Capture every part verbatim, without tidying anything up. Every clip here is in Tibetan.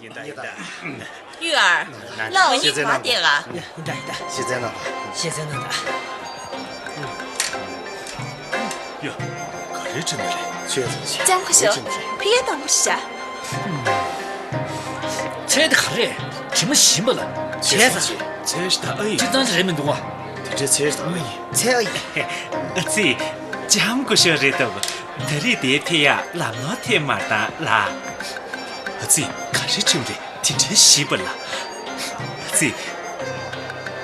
ཡིན་ད་ཡིན་ད། ཡུལ་ཨར། ལགས་འོ། ངེད་གཉིས་ག་པར་བསྡད་ག་ཡིན་ད་ཡིན་ད། ཤེས་ཚད་ན་ད། ཤེས་ཚད་ན་ད། ཡ། ག་རེ་དྲན་པ་རེད། ཤེས་ཚད་ཤེས། ལྕམ་སྐུ་ཞབས། ཕ་གིར་བཏང་བ་ཤག་ཚད་དེ་ག་རེ། དྲི་མ་ཞིམ་པ་ལ། བྱས་ཙང་། ཚད་ཞིག་ད་ཨ་ཡིན། སྤྱིར་བཏང་ཅིག་རེད་མི་འདུག་བ། དེ་འདྲའི་ཚད་ཞིག་ད་ཨ་ཡིན། ཚད་ཨ་ཡིན། ཨ་ཙི། ལྕམ་སྐུ་ཞབས་རེད་འདུག་ད་རེས་དེའི་ཕེབས་ཡག་ལམ་ལྷོང་ཐེབས་མ་བཏང་ལ། ཨ་ཙི། ག་རེ་དྲིམ་རེད་དེ་འདྲའི་ཞིབ་པ་ལ། ཨ་ཙི།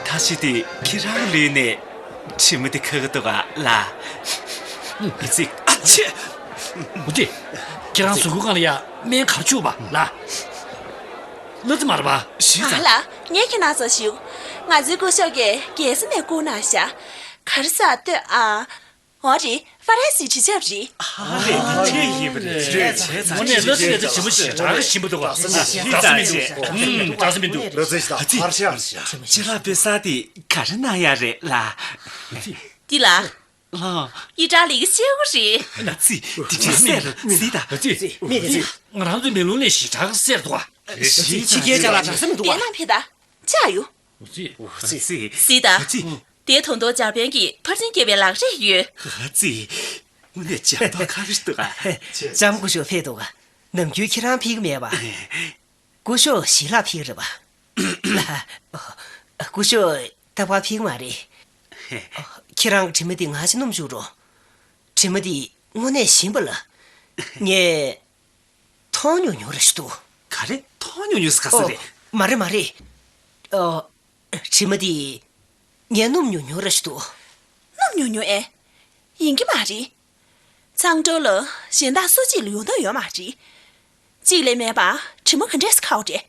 ད་ཅི་དེ་ཁྱེད་རང་ལུས་ནས་དྲི་མ་དེ་ཁ་གི་འདུག་ག་ལ། ཨ་ཙི། ཨ་ཆེ། མུ་ཏི། ཁྱེད་རང་གཟུགས་པོ་སྒང་ལ་ཡ་སྨན་ག་རེ་བྱུག་པ་ལ། ལ་ཙི་མ་རེད་པ། ཞིག་ཨ་ཙང་། ལ། ངས་ཁྱེད་རང་ཚོ་ཞུ། ང་ཚོའི་སྐུ་ཞབས་ཀྱིས་རྒྱལ་ས་ནས་བསྐུར་གནང་ཤག་ག་རེ་ཟ་ལྟོས་ཨ། འོ་རེད། ཧྥ་རན་སིའི་དྲི་ཆབ་རེད། ཨ་རེད། དེ་འདྲས་ཡིན་པ་རེད། རེད་བྱས་ཙང་། དངོས་གནས་ལ་ཙི་ལ་ཙི་དྲི་མ་ཞིམ་དྲགས་ཞིམ་པོ་འདུག་ག་ཞིག་ཙང་། ཞིག་ཙང་། ཨུམ། ལ་ཙི་ཞིག་ད་ཕར་ཤག་ཅི་ལ་བེ་ས་དེ་ག་རེ་གནང་ཡ་རེད་ལ། འདི་ལ། ལ། ཡི་ཏྲ་ལི་གི་སྐྱེ་བོ་རེད། ན་ཙི། དེ་འདྲས་ཟེར་སྲིད་ད། ལ་ཙི། མི་དེ་ང་རང་ཚོའི་མེ་ལོང་ལས་ཞིབ་ཕྲ་གི་ཟེར་འདུག་ག་ཕྱི་རྒྱལ་ཅ་ལག་འདྲ་ས་མི་འདུག་ག་དེ་ན་ཕེ་ད། ཆ་ཡོ། ལ་ཙི། ལ་ཙི། སྲིད་ད། ལ་ཙི། དེ་དོན་དུ་འཇར་པན་གྱི་ཕར་ཕྱིན་རྒྱག་པའི་ལག་རས་ཡོད། ལ་ཙི། དངོས་གནས་འཇམ་ཐོག་ཁ་རི་འདུག་ག་ལྕམ་སྐུ་ཞབས་ཕེབས་འདུག་ག་ནམ་རྒྱུན་ཁྱེད་རང་ཕེབས་ཀྱི་མེད་པ། སྐུ་ཞབས་ཞི་ལྷག་ཕེབས་རེད་པ། ལ། སྐུ་ཞབས་རྟག་པར་ཕེབས་ཀྱི་མ་རེད། ཁྱེད་རང་གི་དྲི་མ་འདི་ང་ཅིག་སྣོམ་བཅུག་རོགས། དྲི་མ་འདི་དངོས་གནས་ཞིམ་པ་ལ། ངས་མཐོང་ཉུང་ཉུང་རེ་ཞིག་འདུག་ག་རེ་མཐོང་ཉུང་ཉུང་ཟེར་ག་ས་ཨོ། རེད། མ་རེད་མ་རེད། ཨོ། དྲི་མ་འདི་ངས་སྣོམ་ཉུང་ཉུང་རེ་ཞིག་འདུག་སྣོམ་ཉུང་ཉུང་ཨེ། ཡིན་གྱི་མ་རེད། ཚང་ཀྲོའུ་ལ་གཞན་དག་སུ་གཅིག་ལ་ཡོང་ཐབས་ཡོད་མ་རེད། གཅིག་ལས་མེད་པ་དྲི་མ་ག་འདྲས་ཁ་བ་རེད།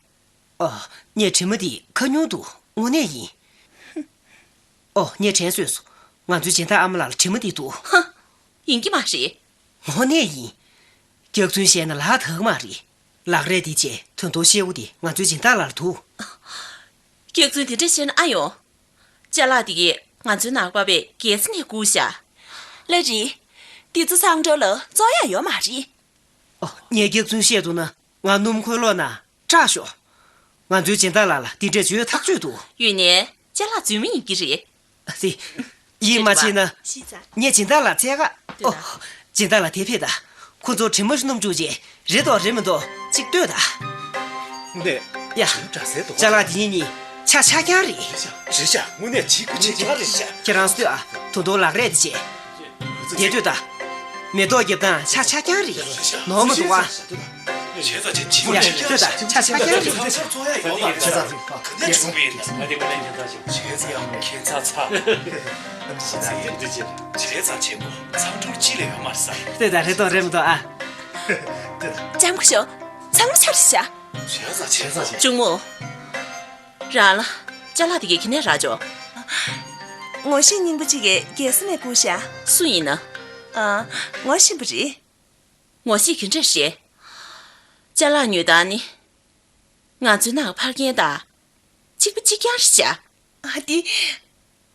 ཨོ། ངས་དྲི་མ་འདི་ཁ་ཉུང་འདུག་དངོས་གནས་ཡིན། ཨོ། ངས་དྲན་སོས་སོང་། ང་ཚོའི་སྦྱིན་བདག་ཨ་མ་ལགས་ལ་དྲི་མ་འདི་འདུག་ཧ། ཡིན་གྱི་མ་རེད། དངོས་གནས་ཡིན། སྐྱག་རྫུན་བཤད་ན་ལག་ཐག་མ་རེད། ལག་རས་འདི་བྱས་དོན་དོ་ཤེལ་སྒོ་འདི་ང་ཚོའི་སྦྱིན་བདག་ལགས་ལ་འདུག་སྐྱག་རྫུན་དེ་འདྲ་བཤད་ན་ཨ་ཡོང་། ཅ་ལག་འདི་གས་ང་ཚོའི་ནག་པ་པས་རྒྱལ་ས་ནས་བསྐུར་ཤག་ལ་རེད། འདི་ཚོ་ཚང་ཀྲོའུ་ལ་བཙོང་ཡག་ཡོད་མ་རེད། ཨོ། ངས་སྐྱག་རྫུན་བཤད་འདུག་ན་ང་སྣུམ་འཁོར་ལོ་ན་སྐྲག་ཤོག་ང་ཚོའི་སྦྱིན་བདག་ལགས་ལ་འདི་འདྲས་བརྗོད་ཐག་ཆོད་འདུག་ཡུན་ནན་ཅ་ལག་རྫུན་མ་ཡིན་གྱི་རེད། ཨ་ཙི། ཡིད་མ་ཆེས་ན། ཤི་ཙ། ངས་སྦྱིན་བདག་ལགས་བཙལ་ག་ལྟོས་དང་། ཨོ། སྦྱིན་བདག་ལགས་དེ་ཕེབས་དང་། ཁོ་ཚོ་དྲི་མ་ཞིག་སྣོམ་བཅུག་རྗེས་རེད་དོ་རེད་མི་འདུག་ཅིག་ལྟོས་དང་། ནས། ཡ། དྲི་མ་འདྲ་ཟེར་འདུག་ཅ་ལག་འདི་གཉིས་ཆ་ཆ་རྐྱང་རེད། རེད་ཤག་དངོས་གནས་གཅིག་པ་གཅིག་རྐྱང་རེད་ཤག་ཁྱེད་རང་ཚོས་ཨ། དོ་དོ་ལག་རས་དེ་བྱས། དེ་ལྟོས་དང་། མེ་ཏོག་རྒྱབ་སྟངས་ཆ་ཆ་རྐྱང་རེད། ནོར་མ་འདུག་ཨ། བྱས་ཙང་ཆ་ཆ་རྐྱང་རེད། བྱས་ཙང་ཁྱེད་ཚ་ཚ། བྱས་ཙང་ཁྱེད་ཚ་ཚ། བྱས་ཙང་ཆེ་གོ་ཚང་ཀྲོའུ་གཅིག་ལས་ཡོད་མ་རེད་ས། ལྟོས་དང་། རེད་དོ་རེད་མི་འདུག་ཨ། ལྕམ་སྐུ་ཞབས། ཚང་མ་ཆ་རེད་ཤག་བྱས་ཙང་བྱས་ཙང་། གཅུང་མོ། རང་ལ་ཅ་ལག་དེ་གས་ཁྱེར་ནས་རག་ཅོག་ངོ་ཤེས་རྙིང་པ་གཅིག་གིས་རྒྱལ་ས་ནས་བསྐུར་ཤག་སུ་ཡིན་ན། ཨ། ངོ་ཤེས་པ་རེད། ངོ་ཤེས་ག་འདྲས་རེད། ཅ་ལག་ཉོས་སྟངས་ནི། ང་ཚོའི་ནང་ཕར་རྒྱན་དང་གཅིག་པ་གཅིག་རྐྱང་རེད་ཤག་ཨ་དེ།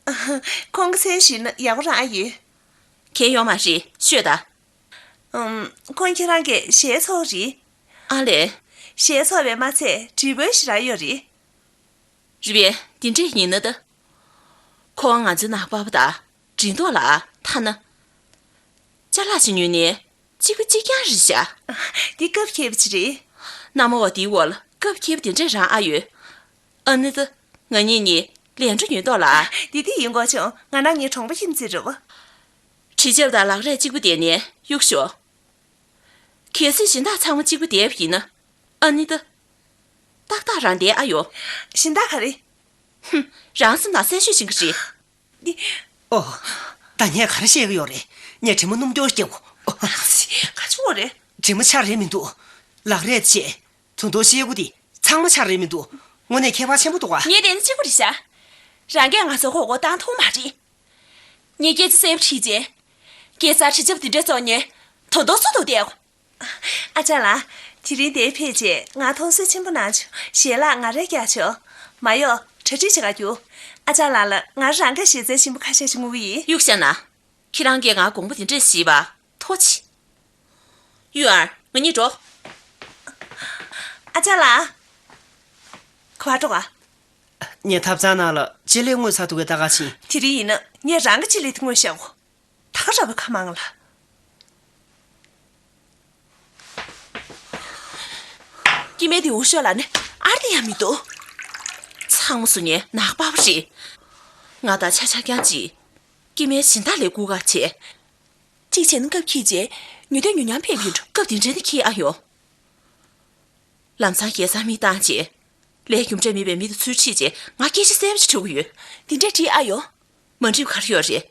ཨ། ཁོང་གི་མཚན་ཞུས་ན་ཡག་པོ་རང་ཨ་ཡོད། གལ་ཡོད་མ་རེད། ཤོད་དང་། ཨམ། ཁོང་ཁྱེད་རང་གི་ཞལ་ཚོགས་རེད། ཨ་ལས། ཞལ་ཚོགས་པས་མ་ཚད་འབྲི་བོའི་ཞེ་དྲག་ཡོད་རེད། རེད་པས། དེ་འདྲས་ཡིན་ན་ད། ཁོང་ང་ཚོའི་ནང་པ་པ་དང་འགྲིག་མདོག་ལ་ཐ་ན། ཅ་ལག་ཅིག་ཉོས་ནས་གཅིག་པ་གཅིག་རྐྱང་རེད་ཤག་འདི་སྐབས་འཁེལ་བ་ཅིག་རེད། མནའ་མ་བ་འདིའི་འོག་ལ་སྐབས་འཁེལ་བ་དེ་འདྲས་རང་ཨ་ཡོད། ཨ་ནི་ད། ང་གཉིས་གཉིས་ལན་གྲུ་ཉོས་མདོག་ལ། འདི་འདི་ཡིན་གོ་ཆུང་། ང་རང་གཉིས་གྲོང་པ་ཁྱིམ་མཚེས་རེད་བ། དྲི་ཆབ་དང་ལག་རས་གཅིག་པ་བསྡད་ནས་གཡུག་ཞོག་གལ་སྲིད་སྦྱིན་བདག་ཚང་མ་གཅིག་པ་བསྡད་པ་ཡིན་ན། ཨ་ནི་ད། ཏག་ཏག་རང་བསྡད་ཨ་ཡོ། སྦྱིན་བདག་ག་རེ། ཧུམ། རང་སེམས་ནང་གསལ་ཤོས་ཤིག་གི་རེད། འདི། ཨོ། ད་ངས་ག་རེ་བཤད་ཀྱི་ཡོད་རེད། ངས་དྲི་མ་སྣུམ་སྐྱོར་བརྒྱབ་གོ། ཨོ། ག་ཅི་བོ་རེད། དྲི་མ་ཆག་རེད་མི་འདུག་ལག་རས་བྱས། དོན་དོ་ཤེལ་སྒོ་འདི་ཚང་མ་ཆག་རེད་མི་འདུག་དངོས་གནས་ཁྱད་པར་ཆེན་པོ་འདུག་ག་ངས་དེ་ནི་གཅིག་པོ་རེད་ཤག་རང་གིས་ང་ཚོ་མགོ་སྐོར་བཏང་ཐུབ་མ་རེད། ངས་སྐད་ཆ་གསལ་པོ་དྲིས་རྗེས། སྐྱེས་ཚར་དྲི་ཆབ་འདི་འདྲ་བཙོང་ནས་དོ་དོ་སུ་འདུག་བསྡད་གོ། ཨ་ཅག་ལགས། དེ་རིང་འདིར་ཕེབས་རྗེས་ང་མཐོང་གསོལ་ཆེན་པོ་གནང་བྱུང་། ཞལ་ལག་ང་རས་རྒྱག་ཆོག་མ་གཡོག་གྲ་སྒྲིག་བྱེད་ག་རྒྱུགས། ཨ་ཅག་ལགས་ལ་ང་རང་གིས་ཞལ་རྩེད་ཆེན་པོ་ཁ་ཤས་ཤིག་བསྔོ་གི་ཡིན། གཡུག་བཞག་ན། ཁྱེད་རང་གིས་ང་དགོངས་པ་དེ་འདྲས་བཞེས་པ་ཐུགས་རྗེ་ཆེ། ཡུལ་ཨར། ང་གཉིས་འགྲོ། ཨ་ཅག་ལགས། ག་པར་འགྲོ་ག་ངས་ཐབ་ཚང་ནང་ལ་ལྕེ་ལེབ་བརྔོས་ཚར་འདུག་གས། ད་ག་ཕྱིན། དེ་རིང་ཡིན་ན་ངས་རང་གི་ལྕེ་ལེབ་དེ་བརྔོས་བཞག་གོ། ད་ག་ར་བའི་ཁ་མང་ལ། སྐྱེ་དམན་དེ་འུ་ཤོད་ལ་ནི་ཨར་དེ་ཡང་མི་འདུག་ཚང་མ་སུ་ཉན་ནག་པགས་པ་རེད། ང་དང་ཆ་ཆ་རྐྱང་གཅིག་སྐྱེ་དམན་སྦྱིན་བདག་ལས་བཀུག་ག་བྱས། གཅིག་བྱས་ན་སྐབས་འཁེལ་རྗེས་ཉུང་དུ་ཉུང་ཉམས་ཕེབས་ཡོད་འགྲོ། སྐབས་དེ་འདྲ་ནི་འཁེལ་ཨ་ཡོང་། ལམ་སང་རྒྱལ་སར་མིག་བཏང་རྗེས། ལས་རྒྱུ་འབྲས་མེད་པའི་མི་དང་ཚུར་ཁྲིད་རྗེས་ང་སྐད་ཆ་གསལ་པོ་ཞིག་དྲི་དགོས་ཡོད། འདི་འདྲས་དྲིས་ཨ་ཡོང་། མ་འགྲིག་པ་ག་རེ་ཡོད་རེད།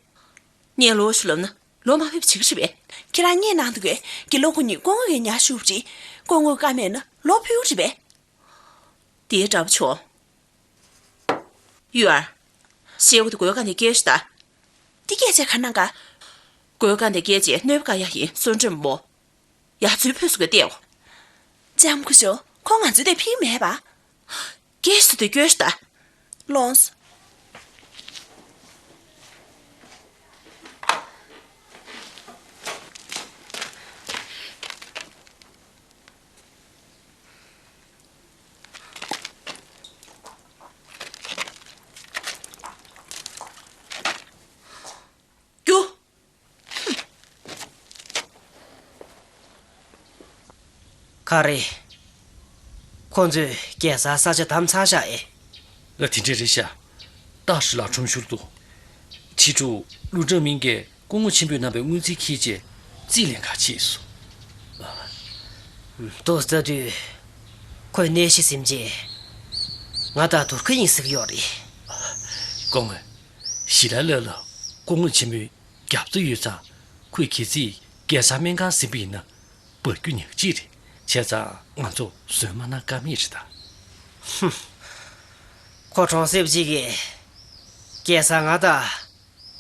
ངས་ལོག་ཞུ་ལབ་ན་ལོག་མ་ཕེབས་བྱེད་ཀྱི་རེད་པས། ཁྱེད་རང་སྙན་གནང་འདུག་གས། དགེ་སློང་ཁོ་གཉིས་སྐུ་ངོ་གིས་ཉར་ཞུ་བ་རེད། སྐུ་ངོ་བཀའ་མེད་ན་ལོག་ཕེབས་ཀྱི་རེད་པས། དེའི་འདྲ་པོ་བྱུང་། ཡུལ་ཨར། ཤེལ་སྒོ་དེ་སྒོའི་སྒང་ནས་བཀལ་ཤོག་ད། འདི་བཀལ་བྱས་ག་རེ་གནང་ག་སྒོའི་སྒང་ནས་བཀལ་བྱས་གནོད་པ་བཀག་ཡ་ཡིན། གསོན་བཀྲོལ་མོ། ཡར་ཚུར་ཕུད་སུ་ག་བལྟས་འོ། ལྕམ་སྐུ་ཞབས། ཁོ་ང་ཚོའི་དེ་ཕིག་མེད་པ། སྐད་ཤུགས་དེ་སྐྱོན་ཤོག་ད། ལོངས། རྒྱུ། ག་རེ། ཁོ་ཚོས་རྒྱལ་སར་ས་ཆ་བདམས་ཚར་བཞག་ཨེ། ལ་དེ་འདྲས་རེད་ཤག་ཏག་ཧྲི་ལ་ཁྲོམ་ཤུར་དུ། ཕྱི་དྲོ་ཀླུ་ཀྲང་མིང་གིས་སྐུ་ངོ་ཆེན་པོས་གནང་བའི་སྔོན་རྩིས་འཁྱེར་བྱས་རྩིས་ལེན་གར་ཕྱིན་སོང་། ཏོག་ཙམ་དུས། ཁོས་གནས་གཞི་ཟིན་རྗེས། ང་དང་དུར་ཁ་ཡིན་ཟེར་གྱི་ཡོད་རེད། སྐུ་ངོ། ཞི་ལ་ལ་ལ་སྐུ་ངོ་ཆེན་པོའི་རྒྱབ་རྩ་ཡོད་ཙང་། ཁོས་གལ་སྲིད་རྒྱལ་སར་སྨན་ཁང་ཟིན་པ་ཡིན་ན། འབར་རྒྱུ་ཉག་གཅིག་རེད། བྱས་ཙང་ང་ཚོ་བཟོད་མ་གནང་ཀ་མེད་རེད་ད། ཧུམ། ཁོ་གྲོང་གསེབ་ཅིག་གིས་རྒྱལ་སར་ང་དང་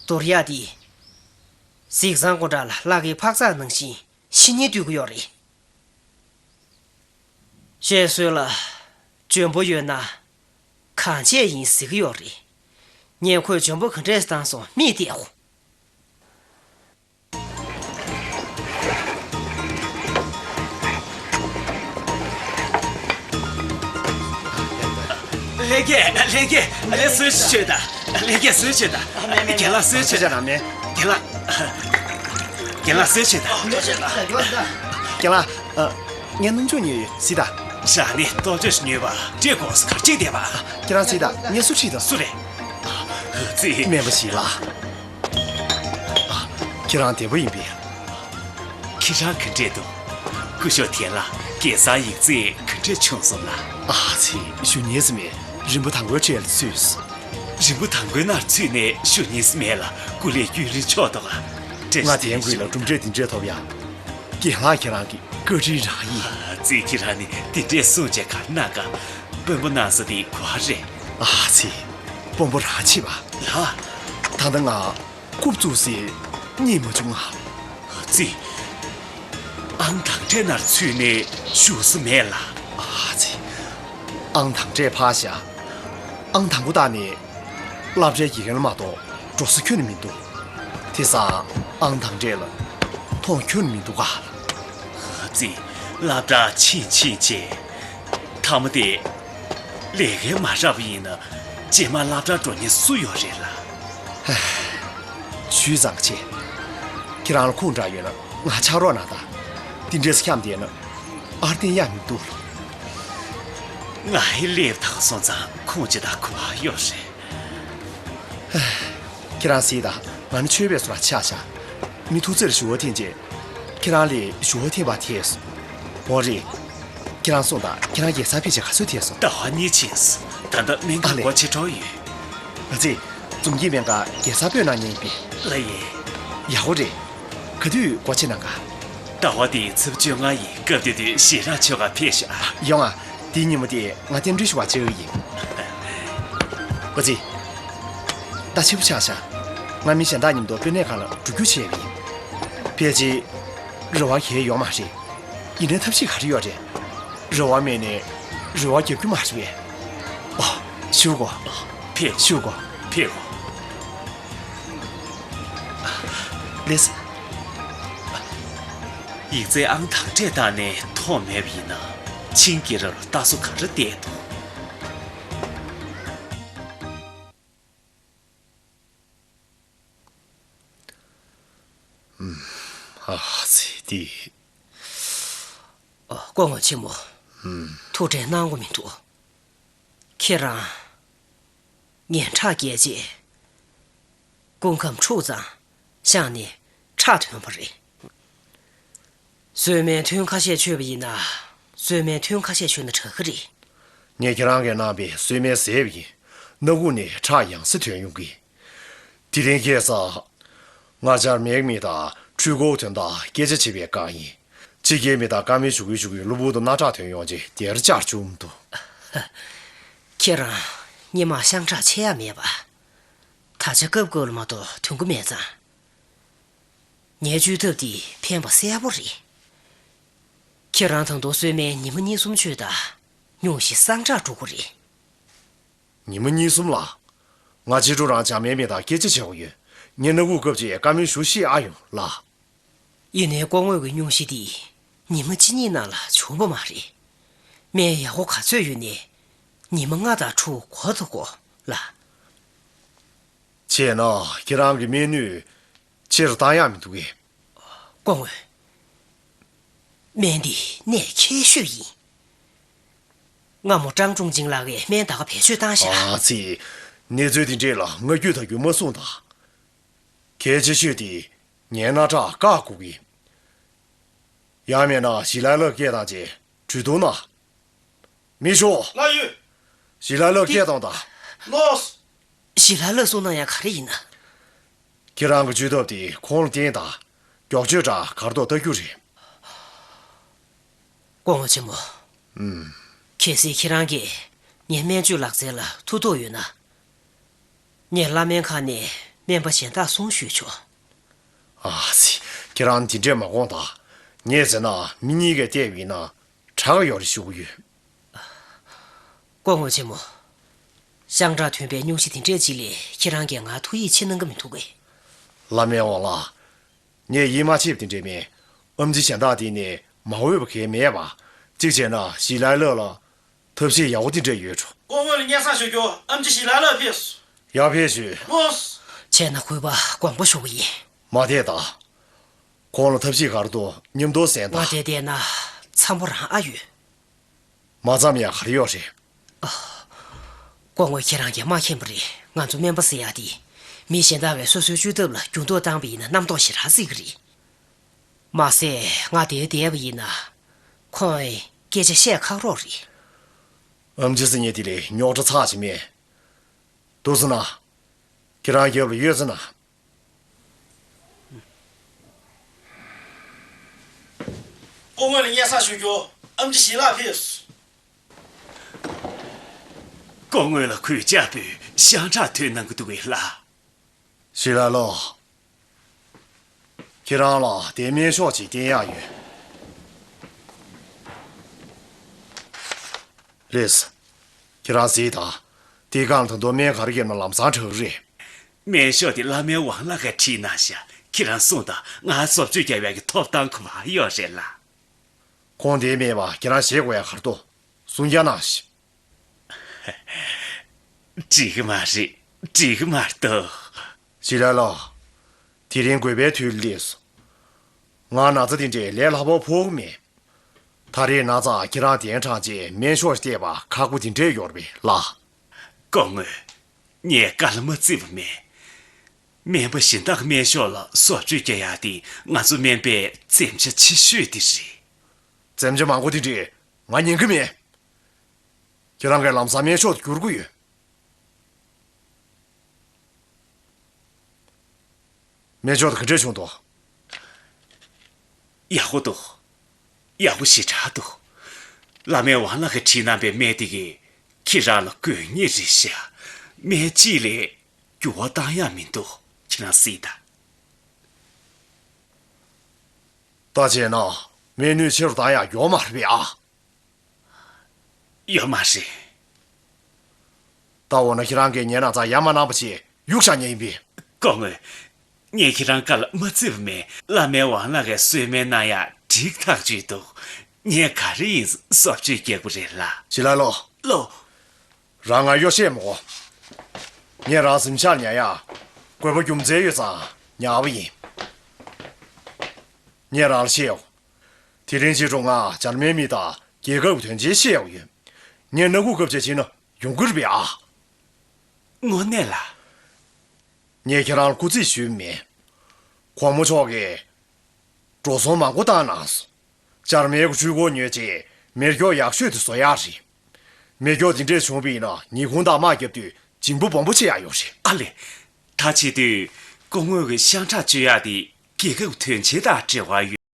དུར་ཡག་དེ་གཟིགས་ཚང་སྐུ་འདྲ་ལ་ལག་གི་འཕག་འཚག་ནང་བཞིན་ཤི་ཉེན་འདུག་གི་ཡོད་རེད། བཤད་སྲོལ་ལ་འཇོན་པོ་ཡོད་ན་གང་བྱས་ཡིན་ཟེར་གི་ཡོད་རེད། ངས་ཁོས་འཇོན་པོ་ག་འདྲས་བཏང་སོང་མིག་བལྟས་ཨོ། ལྷན་རྒྱས། ལྷན་རྒྱས། ལྷན་གསོལ་ཞིག་མཆོད་དང་། ལྷན་རྒྱས་གསོལ་མཆོད་དང་། རྒན་ལགས་གསོལ་མཆོད་དང་། རྒན་ལགས། རྒན་ལགས་གསོལ་མཆོད་དང་། རྒན་ལགས། ངས་སྣུམ་ཆུ་ཉོས་ཡོད། གཟིགས་དང་། ཞག་ནི་ལྟོ་ཆས་ཉོས་པ་འདྲེ་གོང་སུ་གར་ཅིག་བསྡད་པ། ཁྱེད་རང་གཟིགས་དང་། ངས་སུ་ཁྲིད་དང་། སུ་རེད། ཙི། སྨན་པ་ཞིག་ལ། ཁྱེད་རང་བདེ་པོ་ཡིན་པས། ཁྱེད་རང་ག་འདྲས་འདུག་སྐུ་ཞབས་ཐེན་ལ་རྒྱལ་སར་ཡིག་ཚད་ག་འདྲས་བྱུང་སོང་ལ། ཨ་ཙི། ཞུ་ཉན་ས་མེད། རིན་པོ་དང་པོའི་གྲས་ལ་ཚུད་སོང་། རིན་པོ་དང་པོའི་ནང་ཚུད་ནས་ཞུ་ཉན་ས་མེད་ལ། སྐུ་ལས་རྒྱུན་རིང་ཆོག་འདུག་ལ། ང་དེ་ཡང་དགོས་ལ་གྲུབ་འབྲས་འདི་འདྲས་ཐོབ་ཡ། རྒན་ལགས་ཁྱེད་རང་གི་བཀའ་དྲིན་རང་ཡིན། ཨ་ཙི། ཁྱེད་རང་ནི་འདི་འདྲས་གསུངས་བྱས་ག་གནང་ག་དཔོན་པོ་གནང་ས་དེ་ག་རེད། ཨ་ཙི། དཔོན་པོ་རང་བྱེད་པ། ལགས། ད་ལྟ་ང་རྐུབ་བཙུགས་སའི་གཉིད་མ་བྱུང་ང་། ཨ་ཙི། ཨང་དང་ཁྲལ་ནང་ཚུད་ནས་བཞུགས་ས་མེད་ལ། ཨ་ཙི། ཨང་དང་ཁྲལ་ཕར་བཞག་ཨང་དང་པོ་བཏགས་ནས་སློབ་གྲྭའི་དགེ་རྒན་ལ་མ་གཏོགས་འགྲོ་ས་ཁྱོན་ནས་མི་འདུག་དེ་སང་ཨང་དང་ཁྲལ་ལ་མཐོང་ཁྱོན་ནས་མི་འདུག་ག་ཨ་ཙི། སློབ་གྲྭ་ཕྱིན་ཕྱིན་བྱས། མཐའ་མ་དེ། ལས་ཀ་མ་རག་པ་ཡིན་ན་རྗེས་མ་སློབ་གྲྭར་འགྲོ་མཁན་སུ་ཡོད་རེད་ལ། ཞུས་ཙང་ཆེ། ཁྱེད་རང་ལ་ཁུངས་དྲག་ཡོད་ན་ང་ཆགས་རོགས་གནང་དང་། འདི་འདྲས་སུ་འཁྱམས་བསྡད་ན་ཨར་བསྟན་ཡག་མི་འདུག་ལ། ང་ཧེ་སླེབས་དང་སོང་ཙང་ཁུངས་ཅི་དང་གོ་བ་ཡོད་རེད། ཁྱེད་རང་གཟིགས་དང་། ང་ནི་ཆོས་པའི་བཟོ་ལ་ཆགས་ཤག་མི་ཐུག་ཚེར་ཞུ་བ་འཐེན་རྗེས། ཁྱེད་རང་ལས་ཞུ་བ་འཐེན་པ་ཐེབས་སོང་། འོ་རེད། ཁྱེད་རང་སོང་དང་། ཁྱེད་རང་རྒྱལ་སར་ཕེབས་བྱས་ག་ཚོད་ཐེབས་སོང་། ཟླ་བ་གཉིས་ཕྱིན་སོང་། ད་ལྟ་སྨན་ཁང་སྒོ་ཕྱེ་འགྲོ་ཡོད། ཨ་ཙི། འཛོམས་སྐྱིད་སྨན་ཁང་རྒྱལ་སར་སྤོས་གནང་མཁན་ཡིན་པས། ལགས་ཡིན། ཡག་པོ་རེད། ག་དུས་སྒོ་ཕྱེ་གནང་ག་ཟླ་བ་འདིའི་ཚེས་བཅོ་ལྔ་ཡིན། སྐབས་དེ་དུས་ཞལ་རས་མཆོད་གར་ཕེབས་ཤག་ཡོང་ཨ། དེའི་ཉིན་མོ་དེ་ང་རྟེན་འབྲེལ་ཞུ་བར་བཅར་གི་ཡིན། ཨ་ཙི། ད་ཕྱི་པོ་ཆགས་ཤག་ང་མི་གཞན་དག་མཉམ་དུ་དཔོན་གནས་ཁང་ལ་འགྲོ་རྒྱུ་བྱས་པ་ཡིན། ཕལ་ཆེར་རེ་བ་གང་ཡང་ཡོད་མ་རེད། ཡིན་ནའི་ཐབས་ཤེས་ག་རེ་ཡོད་རེད། རེ་བ་མེད་ནའི་རེ་བ་རྒྱག་རྒྱུ་མ་རེད་པས། ཨོ། ཞུ་གོ་ཕེབས། ཞུ་གོ་ཕེབས་གོ་ལགས་སོ། ཡིག་ཚད་ཨང་དང་ཁྲལ་བཏང་ནས་མཐོང་མེད་པ་ཡིན་ན། ཆིང་གི་ར་ལ་ལྟ་སོ་ག་རེ་བལྟས་འདུག་ཨ་ཙི་དེ། ཨོ། སྐུ་ངོ་ཆེན་མོ། ཐུགས་ཁྲལ་གནང་དགོས་མི་འདུག་ཁྱེད་རང་ངན་ཁྲག་སྐྱེས་རྗེས། སྐུ་ཁམས་འཁྲུག་ཙང་ཤངས་ནས་ཁྲག་ཐོན་པ་རེད། གསོལ་སྨན་ཐུན་ཁ་ཤས་མཆོད་པ་ཡིན་ན། གསོལ་སྨན་ཐུན་ཁ་ཤས་མཆོད་ན་དྲག་གི་རེད། ངས་ཁྱེད་རང་གིས་གནང་པའི་གསོལ་སྨན་བཟས་པ་ཡིན། སྣ་ཁུག་ནས་ཁྲག་ཡང་སེ་ཐོན་ཡོང་གི། དེ་རིང་ཁ་སང་། ང་ཅག་མེག་མི་དང་འཕྲུལ་འཁོར་དོན་དག་སྐད་ཆ་བྱེད་པའི་སྐབས་ཡིན། ཕྱི་རྒྱལ་མི་དང་བཀའ་མོལ་ཞུ་གི་ཞུ་གི་གློ་བུར་དུ་སྣ་ཁྲག་ཐོན་ཡོང་རྗེས་དེར་བཅར་བཅུག་མི་འདུག་ཁྱེད་རང་སྔོན་མ་ཤང་ཁྲག་ཆད་ཡ་མེད་པ། ད་ཆ་སྐབས་སྐབས་ལ་མ་གཏོགས་ཐོན་གི་མེད་ཙང་། ངའི་བཅོས་ཐབས་འདི་ཕན་པ་གསལ་པོ་རེད། ཁྱེད་རང་དང་དུ་གསོལ་སྨན་ཉི་མ་གཉིས་གསུམ་མཆོད་དང་། སྙུང་གཞི་སངས་དྲག་འགྲོ་གི་རེད། ཉི་མ་གཉིས་གསུམ་ལ། ང་ཕྱི་དྲོ་རང་ཇ་མའི་མི་དང་སྐད་ཆ་བྱེད་དགོས་ཡོད། ངས་སྣ་ཁུག་སྐབས་ཅིག་བཀའ་མོལ་ཞུ་ཤེས་ཨ་ཡོང་ལ། ཡིན་ནའི་སྐུ་ངོ་གི་སྙུང་གཞི་འདི་ཉི་མ་གཅིག་གཉིས་ནང་ལ་བྱུང་བ་མ་རེད། སྨན་ཡག་པོ་ག་ཚོད་ཡོད་ནའི་ཉི་མ་ལྔ་དང་དྲུག་འགོར་དུ་འགོར་ལ། བྱས་ན་ཁྱེད་རང་གི་སྨན་ནུས་ཆེར་བཏང་ཡག་མི་འདུག་གས། སྐུ་ངོ། སྨན་འདི་གནད་ཁྱད་ཤོས་ཡིན། སྔ་མོ་ཀྲང་ཀྲུང་ཅིང་ལགས་ཀྱིས་སྨན་ད་ག་བེད་སྤྱོད་བཏང་ཤག་ཨ་ཙི། གནས་ཚུལ་འདི་འདྲས་ལ་ང་རྒྱུད་ད་རྒྱུད་མ་གསུངས་དང་། གལ་ཆེ་ཤོས་དེ་ངའི་སྣ་ཁྲག་བཀག་དགོས་ཀྱི། ཡང་མིན་ན་ཞི་ལ་ལ་སྐད་བཏང་རྗེས་གྲོས་བསྡུར་གནང་། མི་ཤོ། ལགས་ཡོད། ཞི་ལ་ལ་སྐད་བཏང་དང་། ལོས། ཞི་ལ་ལ་གསུང་ན་ཡང་ག་རེ་ཡིན་ན། ཁྱེད་རང་གི་བཅོས་ཐབས་དེ་ཁོང་ལ་བསྟན་དང་། མགྱོགས་བཅོས་དྲག་གར་ཐོག་ལྟ་རྒྱུ་རེད། སྐུ་ངོ་ཆེན་མོ། ཨུམ། གལ་སྲིད་ཁྱེད་རང་གིས་ངའི་སྨན་བཅོས་ལག་རྩལ་ལ་ཐུགས་དོགས་ཡོད་ན། ངས་བླ་སྨན་ཁང་ནས་སྨན་པ་གཞན་དག་གསུང་ཞུས་ཆོག་ཨ་ཙི། ཁྱེད་རང་དེ་འདྲས་མ་དགོངས་དང་། ངས་ཟེར་ན་མི་གཉིས་ཀས་བལྟས་པ་ཡིན་ན་དྲག་ཡོད་རེད་ཞུ་གི་ཡོད། སྐུ་ངོ་ཆེན་མོ། ཤང་ཁྲག་ཐོན་པའི་སྙུང་གཞི་དེ་འདྲས་ཅིག་ལས་ཁྱེད་རང་གིས་ང་ཐུགས་ཡིད་ཆེས་གནང་གི་མི་འདུག་གས། བླ་སྨན་དབང་ལགས། ངས་ཡིད་མ་ཆེས་པ་དེ་འདྲས་མིན། ཨེམ་ཆི་གཞན་དག་དེ་ནི་མ་འོས་པ་གང་ཡང་མེད་པ། གཅིག་བྱས་ན་ཞི་ལའི་ལགས་ལ་ཐབས་ཤེས་ཡག་པོ་དེ་འདྲས་ཡོད་འགྲོ། སྐུ་ངོ་ལ་སྙན་སེང་ཞུ་རྒྱུ། ཨེམ་ཆི་ཞི་ལའི་ལགས་ཕེབས་སོང་། ཡར་ཕེབས་ཞུ། ལོས། བྱས་ན་གུས་པ་དགོངས་པ་ཞུ་གི་ཡིན། མ་བསྡད་དང་། ཁོང་ལ་ཐབས་ཤེས་ག་རེ་འདུག་མཉམ་དུ་གསན་དང་། ང་བསྡད་བསྡད་ན་འཚམ་པོ་རང་ཨ་ཡོད། མ་འཚམ་ཡག་ག་རེ་ཡོད་རེད། སྐུ་ངོ་ཁྱེད་རང་གིས་མ་མཁྱེན་པ་རེད། ང་ཚོ་སྨན་པ་ཟེར་ཡག་དེ། མི་གཞན་དག་གིས་སོ་སོའི་བཅོས་ཐབས་ལ་འགྱུར་ལྡོག་བཏང་བ་ཡིན་ན་རྣམ་རྟོག་ཞེ་དྲག་སྲིད་ཀྱི་རེད། མ་ཟད་ང་དེར་བསྡད་པ་ཡིན་ན། ཁོང་གིས་སྐད་ཆ་བཤད་ཁག་པོ་རེད། ཨེམ་ཆི་ཟེར་མཁན་དེ་ལས་རྙོག་དྲ་ཚ་ཞིག་མེད། འདུག་སེ་ན། ཁྱེད་རང་རྒྱབ་ལ་ཡོད་ཟེར་ན། སྐུ་ངོ་ལ་སྙན་སེང་ཞུ་རྒྱུ། ཨེམ་ཆི་ཞི་ལའི་ལགས་ཕེབས་སོང་། སྐུ་ངོ་ལ་གུས་ཕྱག་འབུལ། ཤང་ཁྲག་ཐོན་གནང་གི་འདུག་གས་ལགས། ཞི་ལའི་ལགས། ཁྱེད་རང་ལ་དེ་སྨན་ཤོག་ཅིག་བསྟན་ཡག་ཡོད། ལགས་སོ། ཁྱེད་རང་གཟིགས་དང་། དེའི་སྒང་ལ་ད་དུང་སྨན་ག་རེ་བརྒྱབ་ན་ལམ་སང་དྲག་གི་རེད། སྨན་ཤོག་དེ་བླ་སྨན་དབང་ལགས་ཀྱིས་བྲིས་གནང་ཤག་ཁྱེད་རང་གསུངས་དང་། ང་བཟོ་བཅོས་རྒྱག་ཡག་གི་ཐོབ་ཐང་གང་ཡོད་རེད་ལགས། ཁོང་དེ་མེད་པ་ཁྱེད་རང་བཞེས་དགོས་ཡག་ག་རེ་འདུག་གསུང་རྒྱག་གནང་ཞིག་འགྲིག་གི་མ་རེད། འགྲིག་གི་མ་གཏོགས། ཞི་ལའི་ལགས། དེ་རིང་དགོས་པའི་དུས་སླེབས་སོང་། ང་ན་ཚ་དེ་འདྲའི་ལས་སླ་པོ་ཕོག་གི་མེད། ད་རེས་ན་ཚ་ཁྱེད་རང་གདན་དྲངས་རྗེས་སྨན་ཤོག་བལྟས་པ་ཁག་པོ་དེ་འདྲས་ཡོད་རེད་པས་ལགས། སྐུ་ངོ། ངས་དཀའ་ལས་མ་བརྩི་བ་མེད། སྨན་པ་གཞན་དག་གི་སྨན་ཤོག་ལ་བཟོ་བཅོས་རྒྱག་ཡག་དེ་ང་ཚོ་སྨན་པའི་བཙན་ཆ་ཆེ་ཤོས་དེ་རེད། བཙན་ཆ་མང་པོ་དེ་འདྲས་ང་ཉན་གི་མེད། ཁྱེད་རང་གིས་ལམ་སང་སྨན་ཤོག་ཏུ་བསྒྱུར་དགོས་ཡོད། སྨན་ཤོག་དེ་ག་འདྲས་བྱུང་འདུག་ཡག་པོ་འདུག་ཡག་པོ་ཞེ་དྲག་འདུག་བླ་སྨན་དབང་ལགས་ཀྱིས་བྲིས་གནང་པའི་སྨན་དེ་གིས་ཁྱེད་རང་ལ་དགོས་ངེས་རེད་ཤག་སྨན་གཅིག་ལས་འགྱུར་བ་བཏང་ཡག་མི་འདུག་ཁྱེད་རང་གཟིགས་དང་། ད་བྱས་ན་སྨན་ནུས་ཆེ་རུ་བཏང་ཡག་ཡོད་མ་རེད་པས་ཨ། ཡོད་མ་རེད། ད་འོ་ན་ཁྱེད་རང་གིས་ངའི་ན་ཚ་ཡ་མ་གནང་པ་བྱས་གཡུག་བཞག་ཉེན་ཡིན་པས། སྐུ་ངོ། ངས་ཁྱེད་རང་དཀའ་ལས་མ་བརྩི་བ་མེད། བླ་སྨན་དབང་ལགས་ཀྱིས་གསོལ་སྨན་གནང་ཡག་འགྲིག་ཐག་ཆོད་འདུག་ངས་ག་རེ་ཡིན་བཟོ་བཅོས་རྒྱག་གི་རེད་ལགས། ཇི་ལ་ལོ། ལོ། རང་ང་གཡོ་བཤད་མོ། ངས་རང་གཟིམ་ཤག་ཉར་ཡ། དགོས་པ་རྒྱུ་མཚན་ཡོད་ཙང་ཉར་བ་ཡིན། ངས་རང་ལ་བཤད་ཡོད། དེ་རིང་ཕྱི་དྲོ་ང་འཇར་མན་མི་དང་རྒྱལ་ཁབ་དོན་ཆེན་བཤད་ཡོད། ངས་སྣ་ཁུག་བཀབ་བྱས་ཕྱིན་ན་ཡོང་གི་རེད་པས་ཨ། དངོས་གནས་ལ། ངས་ཁྱེད་རང་ལ་སྐུ་རྩིས་ཞུས་མེད། གོང་མ་མཆོག་གིས་འགྲོ་སོང་མང་པོ་བཏང་གནང་སོང་། འཇར་མན་གྱི་འཕྲུལ་འཁོར་ཉོས་རྗེས་མེ་སྒྱོགས་ཡག་ཤོས་དེ་བཟོ་ཡག་རེད། མེ་སྒྱོགས་འདི་འདྲས་བྱུང་བ་ཡིན་ན་ཉི་ཧོང་དང་དམག་བརྒྱབ་དུས་འཇིང་པོ་སྦོམ་པོ་ཆགས་ཡག་ཡོད་རེད། ཨ་ལེ། ད་བྱེད་དུས་སྐུ་ངོ་གི་ཤ་ཁྲག་གཅོད་ཡག་དེ་རྒྱལ་ཁབ་དོན་ཆེན་དང་འབྲེལ་བ་ཡོད།